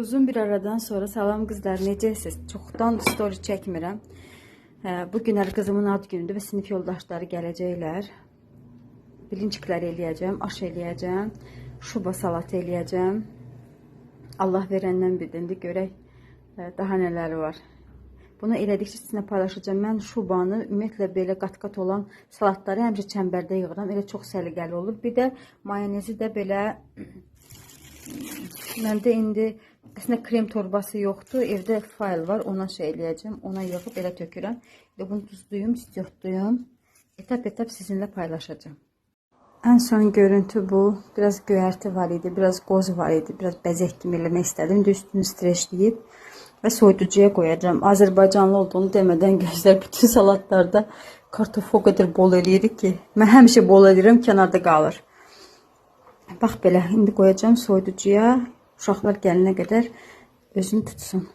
Uzun bir aradan sonra salam qızlar, necəsiz? Çoxdan story çəkmirəm. Bu günlər qızımın ad günüdür və sinif yoldaşları gələcəklər. Bilinçiklər eləyəcəm, aş eləyəcəm, şuba salatı eləyəcəm. Allah verəndən bir indi görək daha nələri var. Bunu elədikcə sizinlə paylaşacağam. Mən şubanı, ümumiyyətlə belə qat-qat olan salatları həmişə çəmbərdə yığıram. Elə çox səliqəli olur. Bir də mayonezi də belə məndə indi əslində krem torbası yoxdur. Evdə fayl var. Ona şey eləyəcəm. Ona yığıb elə tökürəm. İndi bunu duzluyum, istiotlayım. Etap-etap sizinlə paylaşacağam. Ən son görüntü bu. Biraz göyərti var idi, biraz qoz var idi, biraz bəzək kimi eləmək istədim. İndi üstünü streçləyib və soyuducuya qoyacağam. Azərbaycanlı olduğunu demədən gözlər, bütün salatlarda kartofu o qədər bol eləyirik ki, mən həmişə bol eləyirəm, kənarda qalır. Bax belə, indi qoyacağam soyuducuya. Uşaqlar gələnə qədər özünü tutsun.